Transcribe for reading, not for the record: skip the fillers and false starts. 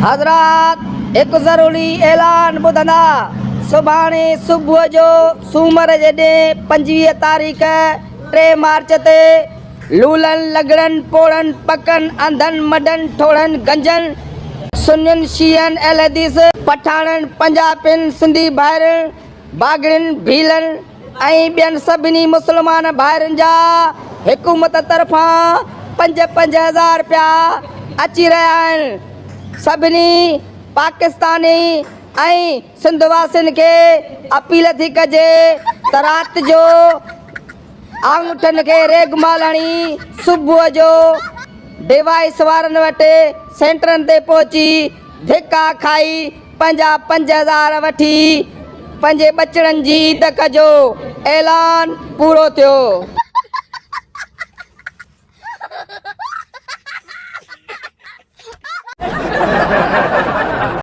حضرات هڪ ضروري اعلان ٻڌندا، سڀاڻي صبح جو سومر جي ڏينهن 25 تاريخ 3 مارچ تي لولن، لڳڙن، پوڙهن، پڪن، انڌن، مڏن، ٺوڙهن، گنجن، سنين، شيعن، اهل حديث، پٺاڻن، پنجاپين، سنڌي ڀائرن، باگڙين، ڀيلن ۽ ٻين سڀني مسلمان ڀائرن جا حڪومت طرفان پنج پنج هزار رپيا اچي رهيا آهن. سڀني پاڪستاني ۽ سنڌ واسين کي اپيل ٿي ڪجي ته رات جو آڱوٺن کي ريگمال هڻي صبح جو ڊوائيس وارن وٽ سينٽرن تي پهچي ڌڪا کائي پنهنجا 5000 وٺي پنهنجي ٻچڙن جي عيد ڪجو. اعلان پورو ٿيو.